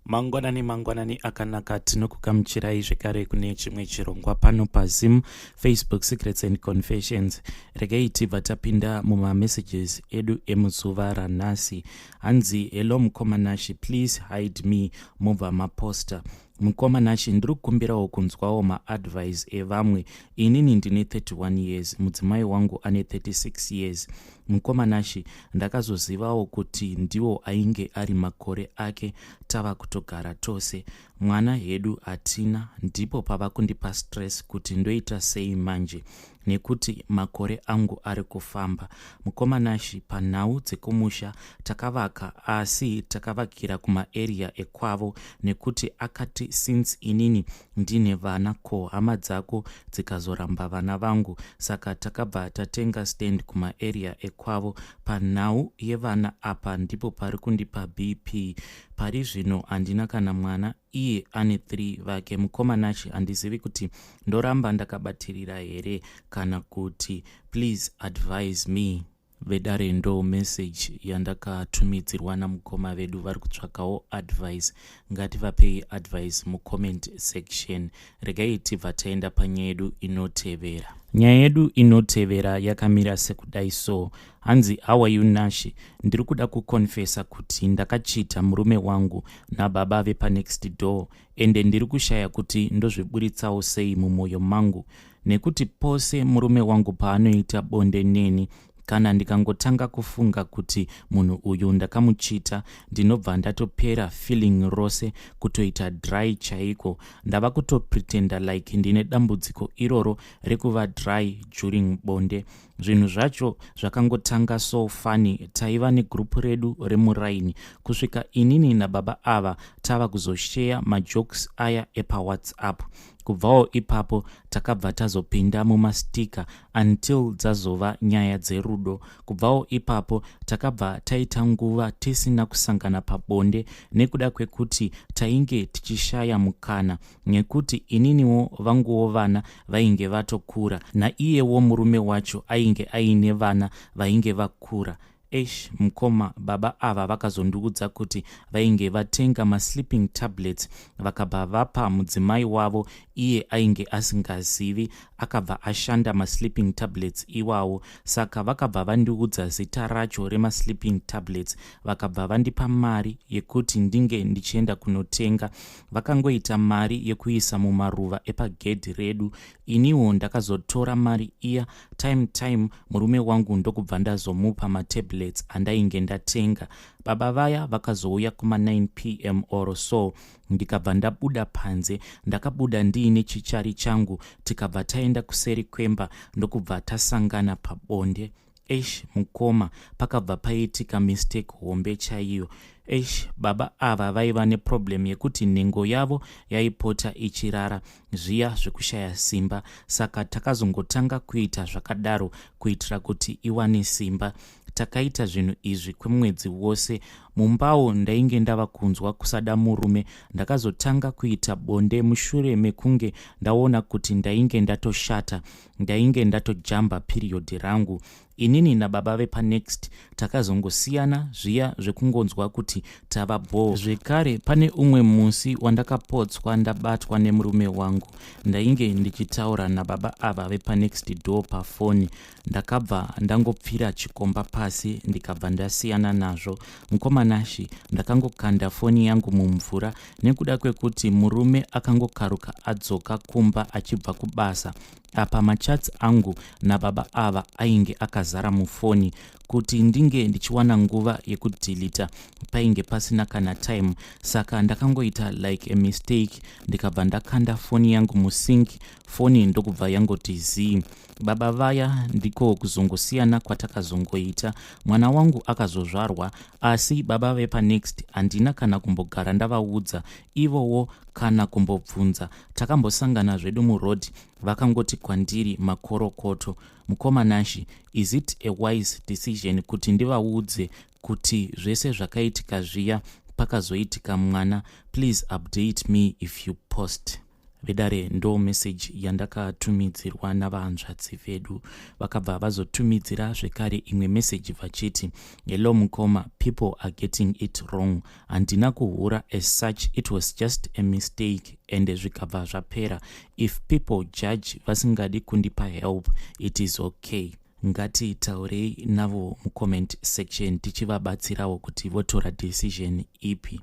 Mangwanani mangwanani akanaka, tinokugamuchirai zvekare kune chimwe chirongwa pano paZim Facebook Secrets and Confessions. Regai tibva tapinda mumamessages edu emuzuva ranhasi. Hanzi, "Hello mukoma Nashi, please hide me mubva maposta. Mukoma Nashi, ndiri kukumbirawo kunzwawo maadvice evamwe. Inini ndine 31 years, mudzimai wangu ane 36 years. Mukoma Nashi, ndakazozivawo kuti ndiwo ainge ari makore ake tava kutogara tose. Mwana hedu hatina. Ndipo pava kundipa stress kuti ndoita sei manje nekuti makore angu ari kufamba. Mukoma Nashi, panhau dzekumusha takavaka, asi takavakira kumaarea ekwavo nekuti akati since inini ndine vana, ko hama dzako dzikazoramba vana vangu? Saka takabva tatenga stand kumaarea ekwavo. Panhau yevana apa ndipo pari kundipa BP. Pari zvino handina kana mwana, iye ane 3 vake. Mukoma Nashi, handizivi kuti ndoramba ndakabatirira here kana kuti. Please advise me." Vedare, ndo message yandakatumidzirwa namukoma vedu vari kutsvakawo advice. Ngativapei advice mucomment section. Regai tibva taenda panyaya yedu inotevera. Nyaya yedu inotevera yakamira sekudai so. Hanzi, "How are you Nashi? Ndiri kuda kuconfessa kuti ndakachita murume wangu nababa vepanext door, ende ndiri kushaya kuti ndozviburitsawo sei mumwoyo mangu, nekuti pose murume wangu paanoita bonde neni, kana ndikangotanga kufunga kuti munhu uyu ndakamuchita, ndinobva ndatopera feeling rose, kutoita dry chaiko. Ndava kutopretenda like ndine dambudziko iroro rekuva dry during bonde. Zvinhu zvacho zvakangotanga so funny. Taiva negrupu redu remuraini, kusvika inini nababa ava tava kuzosheya majokes aya epaWhatsApp. Kubvawo ipapo takabva tazopinda mumastika until dzazova nyaya dzerudo. Kubvawo ipapo takabva taita nguva tisina kusangana pabonde nekuda kwekuti tainge tichishaya mukana, nekuti ininiwo vanguwo vana vainge vatokura, naiyewo murume wacho ainge aine vana vainge vakura. Eish mukoma, baba ava vakazondiudza kuti vainge vatenga masleeping tablets, vakabva vapa mudzimai wavo. Iye ainge asingazivi, akabva ashanda masleeping tablets iwawo. Saka vakabva vandiudza zita racho remasleeping tablets, vakabva vandipa mari yekuti ndinge ndichienda kunotenga. Vakangoita mari yekuisa mumaruva epagedhi redu. Iniwo ndakazotora mari iya time time, murume wangu ndokubva ndazomupa matablets andainge ndatenga. Baba vaya vakazouya kuma9 p.m. or so, ndikabva ndabuda panze. Ndakabuda ndiine chichari changu, tikabva taenda kuseri kwemba, ndokubva tasangana pabonde. Eish mukoma, pakabva paitika mistake hombe chaiyo. Eish, baba ava vaiva neproblem yekuti nhengo yavo yaipota ichirara, zviya zvekushaya simba. Saka takazongotanga kuita zvakadaro kuitira kuti iwane simba. Takaita zvinhu izvi kwemwedzi wose. Mumbawo ndainge ndava kunzwa kusada murume. Ndakazotanga kuita bonde mushure mekunge ndaona kuti ndainge ndatoshata, ndainge ndatojamba period rangu. Inini nababa vepanext takazongosiyana, zviya zvekungonzwa kuti tava bho zvekare. Pane umwe musi wandakapotswa ndabatwa nemurume wangu, ndainge ndichitaura nababa ava vepanext door pafoni. Ndakabva ndangopfira chikomba pasi, ndikabva ndasiyana nazvo. Mukoma Nashi, ndakangokanda foni yangu mumvura nekuda kwekuti murume akangokaruka adzoka kumba achibva kubasa. Apa machats angu nababa ava ainge akazara mufoni. Kuti ndinge ndichiwana nguva yekudhilita painge pasina kana time. Saka ndakangoita like a mistake, ndikabva ndakanda foni yangu musink, foni ndokubva yangoti zii. Baba vaya ndiko kuzongosiyana kwatakazongoita. Mwana wangu akazozvarwa, asi baba vepanext handina kana kumbogara ndavaudza, ivowo kana kumbobvunza. Takambosangana zvedu muroad, vakangoti kwandiri makorokoto. Mukoma Nashi, is it a wise decision kuti ndivaudze kuti zvese zvakaitika zviya pakazoitika mwana? Please update me if you post." Vedare, ndo meseji yandakatumidzirwa navahanzvadzi vedu. Vakabva vazotumidzira zvekare imwe meseji vachiti, "Hello mukoma, people are getting it wrong. Handina kuhura as such, it was just a mistake and zvikabva zvapera. If people judge vasingadi kundipa help, it is okay." Ngatitaurei navo mucomment section tichivabatsirawo kuti votora decision ipi.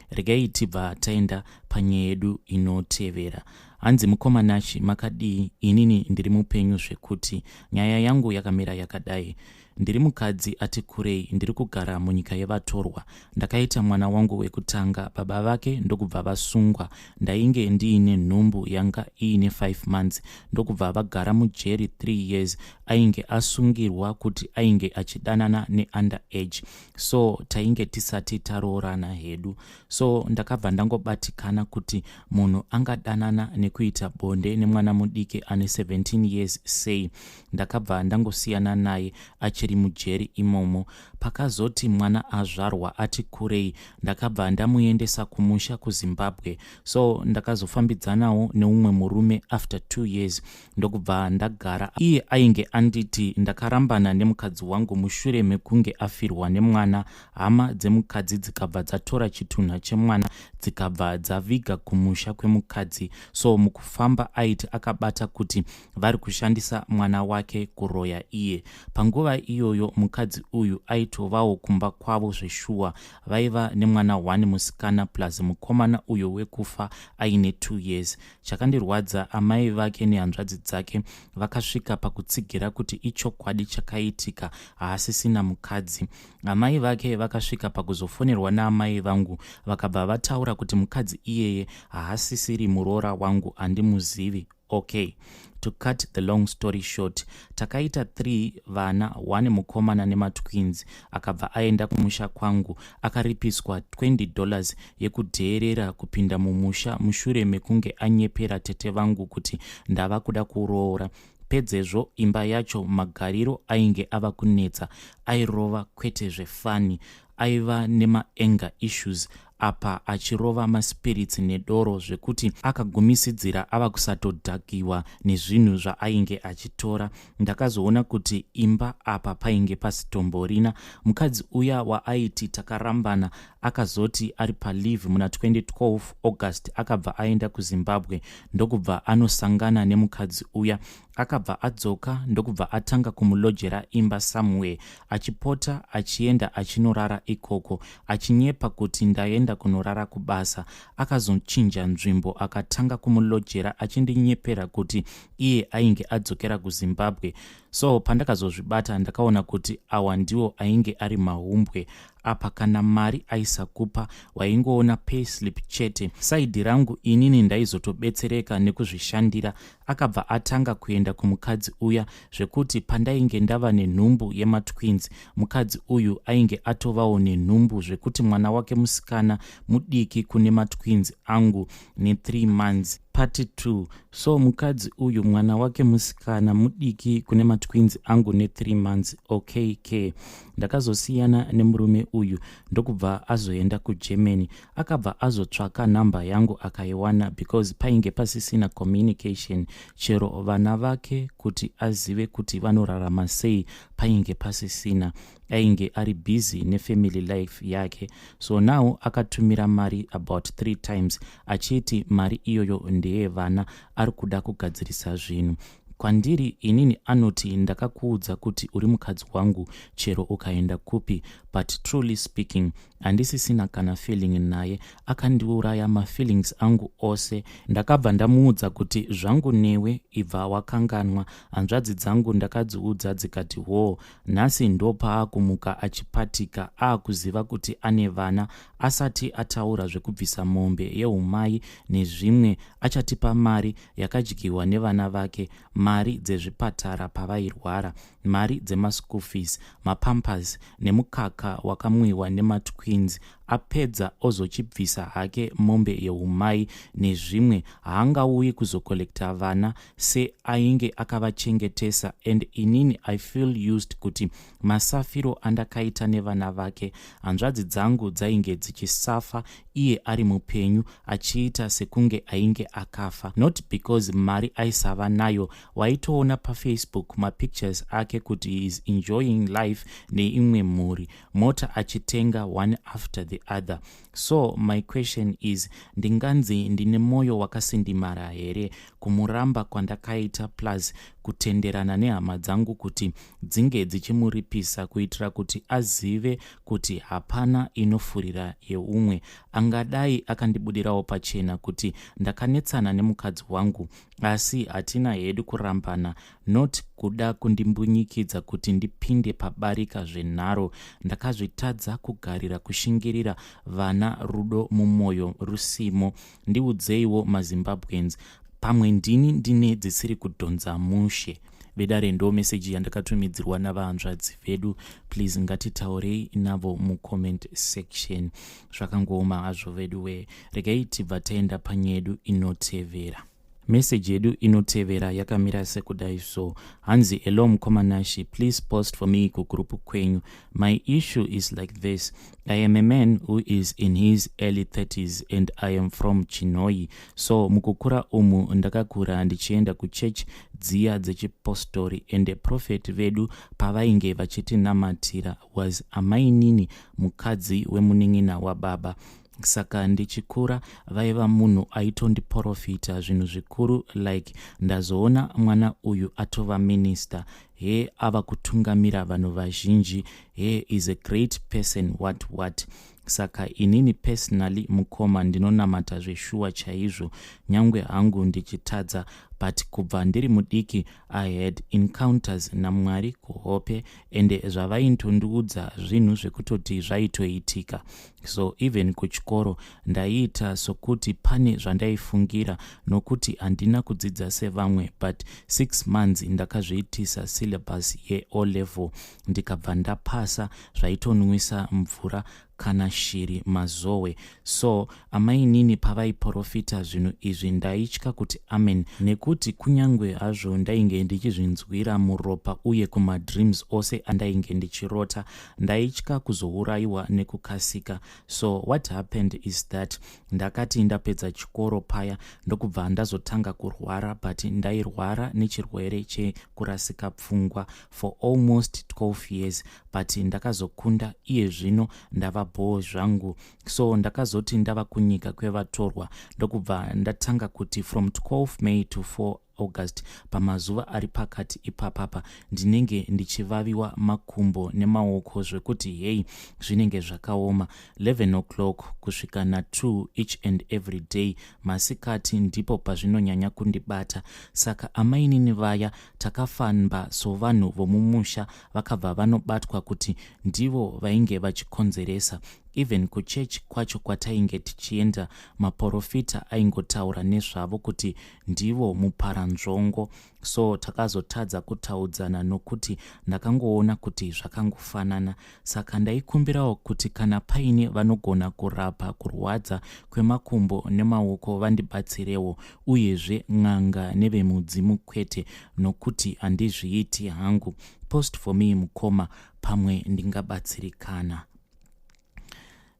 Regai tibva taenda panyaya yedu inotevera. Hanzi, "Mukoma Nashi, makadii? Inini ndiri mupenyu zvekuti. Nyaya yangu yakamira yakadai. Ndiri mukadzi ati kurei, ndiri kugara munyika yevatorwa. Ndakaita mwana wangu wekutanga, baba vake ndokubva vasungwa. Ndainge ndiine nhumbu yanga iine 5 months, ndokubva vagara mujeri 3 years. Ainge asungirwa kuti ainge achidanana neunder age, so tainge tisati taroorana hedu. So ndakabva ndangobatikana kuti munhu angadanana nekuita bonde nemwana mudiki ane 17 years sei. Ndakabva ndangosiyana naye achiri mujeri imomo. Pakazoti mwana azvarwa ati kurei, ndakabva ndamuendesa kumusha kuZimbabwe. So ndakazofambidzanawo neumwe murume after 2 years, ndokubva ndagara. Iye ainge anditi ndakarambana nemukadzi wangu mushure mekunge afirwa nemwana. Hama dzemukadzi dzikabva dzatora chitunha chemwana, dzikabva dzaviga kumusha kwemukadzi. So mukufamba aiti akabata kuti vari kushandisa mwana wake kuroya iye. Panguva iyoyo mukadzi uyu aitovawo kumba kwavo zveshuwa. Vaiva nemwana 1 musikana, plus mukomana uyo wekufa aine 2 years. Chakandirwadza, amai vake nehanzvadzi dzake vakasvika pakutsigira kuti ichokwadi chakaitika, haasisina mukadzi. Amai vake vakasvika pakuzofonerwa naamai vangu, vakabva vataura kuti mukadzi iyeye haasisiri muroora wangu, handimuzivi. Okay, to cut the long story short, takaita 3 vana, 1 mukomana nematwins. Akabva aenda kumusha kwangu, akaripiswa $20 yekudheerera kupinda mumusha mushure mekunge anyepera tete vangu kuti ndava kuda kuroora. Pedzezvo imba yacho magariro ainge ava kunetsa, airova kwete zvefani. Aiva nemaanger issues, apa achirova maspirits nedoro, zvekuti akagumisidzira ava kusatodhakiwa nezvinhu zvaainge achitora. Ndakazoona kuti imba apa painge pasitomborina. Mukadzi uya waaiti takarambana akazoti ari paleave muna 2012 August, akabva aenda kuZimbabwe, ndokubva anosangana nemukadzi uya. Akabva adzoka, ndokubva atanga kumulojera imba somewhere, achipota achienda achinorara ikoko, achinyepa kuti ndaenda kunorara kubasa. Akazochinja nzvimbo, akatanga kumulojera achindinyepera kuti iye ainge adzokera kuZimbabwe. So pandakazozvibata, ndakaona kuti awa ndiwo ainge ari mahumbwe. Apa kana mari aisakupa, waingoona payslip chete. Side rangu inini ndaizotobetsereka nekuzvishandira. Akabva atanga kuenda kumukadzi uya, zvekuti pandainge ndava nenhumbu yematwins, mukadzi uyu ainge atovawo nenhumbu, zvekuti mwana wake musikana mudiki kune matwins angu ne3 months. Part 2. So mukadzi uyu, mwana wake musikana mudiki kune matwins angu ne3 months. Okay ke, ndakazosiyana nemurume uyu, ndokubva azoenda kuGermany. Akabva azotsvaka nhamba yangu akaiwana, because painge pasisina communication. Chero vana vake kuti azive kuti vanorarama sei painge pasisina, ainge ari busy nefamily life yake. So now akatumira mari about three times, achiti mari iyoyo ndeyevana, ari kuda kugadzirisa zvinhu. Kwandiri inini anoti, 'Ndakakuudza kuti uri mukadzi wangu chero ukaenda kupi.' But truly speaking, handisisina kana feeling naye. Akandiuraya mafeelings angu ose. Ndakabva ndamuudza kuti zvangu newe ibva wakanganwa. Hanzvadzi dzangu ndakadziudza, dzikati wo. Nhasi ndopaakumuka achipatika, aakuziva kuti ane vana. Asati ataura zvekubvisa mombe yeumai nezvimwe, achatipa mari yakadyiwa nevana vake, mari dzezvipatara pavairwara, mari dzemaschool fees, mapampers nemukaka wakamwiwa nematwins. Apedza ozochibvisa hake mombe yeumai nezvimwe. Haangauyi kuzocollecta vana seainge akavachengetesa, and inini I feel used kuti masafiro andakaita nevana vake. Hanzvadzi dzangu dzainge dzichisafa iye ari mupenyu, achiita sekunge ainge akafa. Not because mari aisava nayo. Waitoona paFacebook mapictures ake kuti he is enjoying life neimwe mhuri, mota achitenga one after the other. So my question is, ndinganzi ndine mwoyo wakasindimara here kumuramba kwandakaita, plus kutenderana nehama dzangu kuti dzinge dzichimuripisa kuitira kuti azive kuti hapana inofurira yeumwe? Angadai akandibudirawo pachena kuti ndakanetsana nemukadzi wangu, asi hatina hedu kurambana, not kuda kundimbunyikidza kuti ndipinde pabarika zvenharo. Ndakazvitadza kugarira kushingirira vana, rudo mumwoyo rusimo. Ndiudzeiwo maZimbabweans, pamwe ndini ndine dzisiri kudhonza mushe. Vedare, ndo meseji yandakatumidzirwa navahanzvadzi vedu. Please, ngatitaurei navo mucomment section. Zvakangooma hazvo vedu we. Regai tibva taenda panyedu inotevera. Meseji yedu inotevera yakamira sekudai so. Hanzi, "Hello mukoma Nashi, please post for me kugroup kwenyu. My issue is like this. I am a man who is in his early 30s and I am from Chinhoyi. So mukukura umu ndakakura ndichienda kuchechi dziya dzechipostori, and prophet vedu pavainge vachitinamatira was amainini, mukadzi wemunin'ina wababa. Saka ndichikura vaiva munhu aitondiprofita zvinhu zvikuru, like ndazoona mwana uyu atova minister, he ava kutungamira vanhu vazhinji, he is a great person, what what. Saka inini personally, mukoma, ndinonamata zveshuwa chaizvo, nyangwe hangu ndichitadza, but kubva ndiri mudiki I had encounters naMwari kuhope, ende zvavaintondiudza zvinhu zvekutoti zvaitoitika. So even kuchikoro ndaiita sokuti pane zvandaifungira, nokuti handina kudzidza sevamwe, but 6 months ndakazviitisa syllabus yeO level ndikabva ndapasa, zvaitonwisa mvura kana shiri mazowe. So amainini pavaiprofita zvinhu izvi, ndaitya kuti amen, nekuti kunyange hazvo ndainge ndichizvinzwira muropa uye kumadreams ose andainge ndichirota, ndaitya kuzourayiwa nekukasika. So what happened is that ndakati ndapedza chikoro paya, ndokubva ndazotanga kurwara, but ndairwara nechirwere chekurasika pfungwa for almost 12 years, but ndakazokunda. Iye zvino ndava bhoo zvangu. So ndakazoti ndava kunyika kwevatorwa, ndokubva ndatanga kuti from 12 May to 4 August, pamazuva ari pakati ipapapa, ndinenge ndichivaviwa makumbo nemaoko zvekuti hei, zvinenge zvakaoma. 11 o'clock kusvika na2 each and every day masikati ndipo pazvinonyanya kundibata. Saka amainini vaya takafamba sovanhu vomumusha, vakabva vanobatwa kuti ndivo vainge vachikonzeresa. Even kuchechi kwacho kwatainge tichienda, maprofita aingotaura nezvavo kuti ndivo muparanzvongo. So takazotadza kutaudzana nokuti ndakangoona kuti zvakangofanana. Saka ndaikumbirawo kuti kana paine vanogona kurapa kurwadza kwemakumbo nemaoko, vandibatsirewo. Uyezve n'anga nevemudzimu kwete, nokuti handizviiti hangu. Post for me mukoma, pamwe ndingabatsirikana."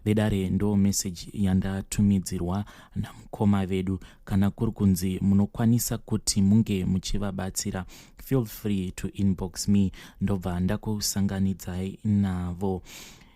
Vedare, ndo meseji yandatumidzirwa namukoma vedu. Kana kuri kunzi munokwanisa kuti munge muchivabatsira, feel free to inbox me, ndobva ndakusanganidzai navo.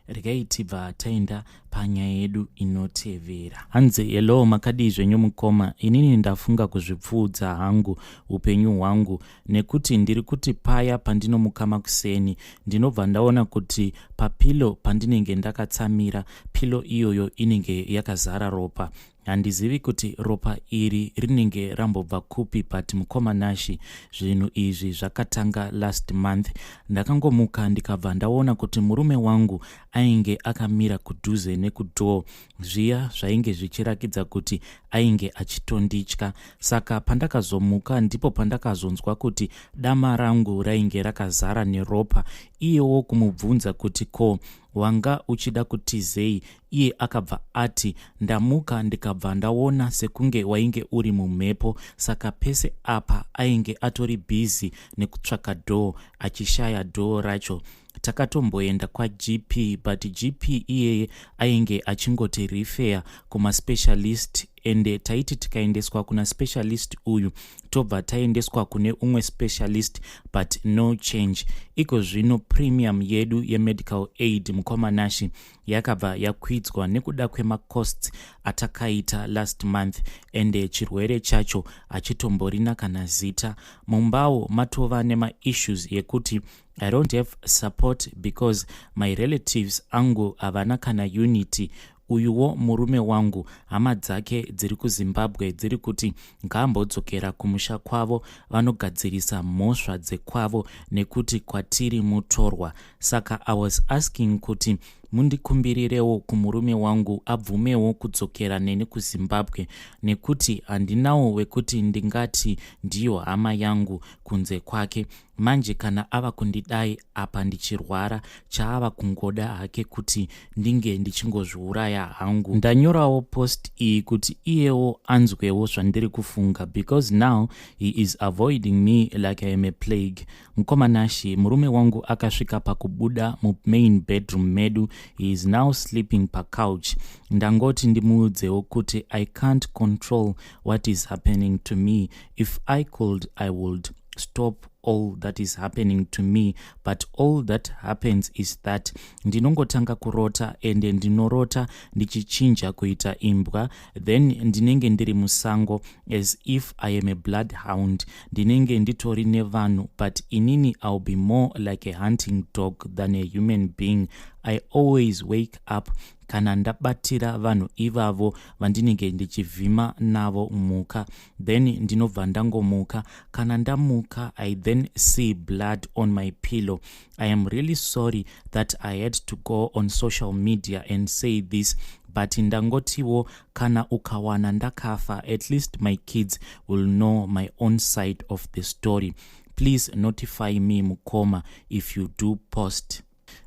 Regai tibva taenda panyaya yedu inotevera. Hanzi, "Hello, makadii zvenyu mukoma? Inini ndafunga kuzvipfuudza hangu upenyu hwangu, nekuti ndiri kuti paya pandinomuka makuseni, ndinobva ndaona kuti papillow pandinenge ndakatsamira, pillow iyoyo inenge yakazara ropa. Handizivi kuti ropa iri rinenge rambobva kupi. But mukoma Nashi, zvinhu izvi zvakatanga last month. Ndakangomuka ndikabva ndaona kuti murume wangu ainge akamira kudhuze nekudoor, zviya zvainge zvichirakidza kuti ainge achitonditya. Saka pandakazomuka, ndipo pandakazonzwa kuti dama rangu rainge rakazara neropa. Iyewo kumubvunza kuti ko Wanga uchida kutizei? Iye akabva ati, Ndamuka ndikabva ndaona sekunge wainge uri mumhepo. Saka pese apa ainge atori bhizi nekutsvaka door, achishaya door racho. Takatomboenda kwaGP, but GP iyeye ainge achingoti refer kumaspecialist, ende taiti tikaendeswa kuna specialist uyu, tobva taendeswa kune umwe specialist, but no change. Iko zvino premium yedu yemedical aid, mukoma Nashi, yakabva yakwidzwa nekuda kwemacosts atakaita last month, ende chirwere chacho hachitomborina kana zita. Mumbawo matova nemaissues yekuti I don't have support because my relatives angu havana kana unity. Uyuwo murume wangu, hama dzake dziri kuZimbabwe dziri kuti ngaambodzokera kumusha kwavo vanogadzirisa mhosva dzekwavo, nekuti kwatiri mutorwa. Saka I was asking kuti mundikumbirirewo kumurume wangu abvumewo kudzokera neni kuZimbabwe, nekuti handinawo wekuti ndingati ndiyo hama yangu kunze kwake. Manje kana ava kundidai apa ndichirwara, chaava kungoda hake kuti ndinge ndichingozviuraya hangu. Ndanyorawo post iyi kuti iyewo anzwewo zvandiri kufunga, because now he is avoiding me like I am a plague. Mukoma Nashi, murume wangu akasvika pakubuda mumain bedroom medu. He is now sleeping pacouch. Ndangoti ndimuudzewo kuti I can't control what is happening to me. If I could, I would stop all that is happening to me, but all that happens is that ndinongotanga kurota, ende ndinorota ndichichinja kuita imbwa, then ndinenge ndiri musango as if I am a bloodhound. Ndinenge nditori nevanhu, but inini I'll be more like a hunting dog than a human being. I always wake up kana ndabatira vanhu ivavo vandinenge ndichivhima navo mhuka, then ndinobva ndangomuka. Kana ndamuka, I then see blood on my pillow. I am really sorry that I had to go on social media and say this, but ndangotiwo kana ukawana ndakafa, at least my kids will know my own side of the story. Please notify me, mukoma, if you do post.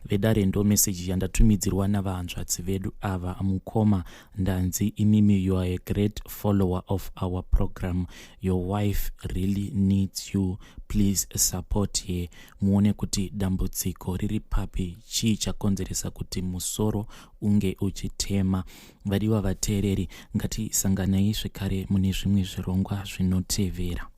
Vedare, ndo meseji yandatumidzirwa navahanzvadzi vedu ava. Mukoma, ndanzi imimi you are a great follower of our program. Your wife really needs you. Please support her, muone kuti dambudziko riri papi, chii chakonzeresa kuti musoro unge uchitema. Vadiwa vateereri, ngatisanganai zvekare mune zvimwe zvirongwa zvinotevera.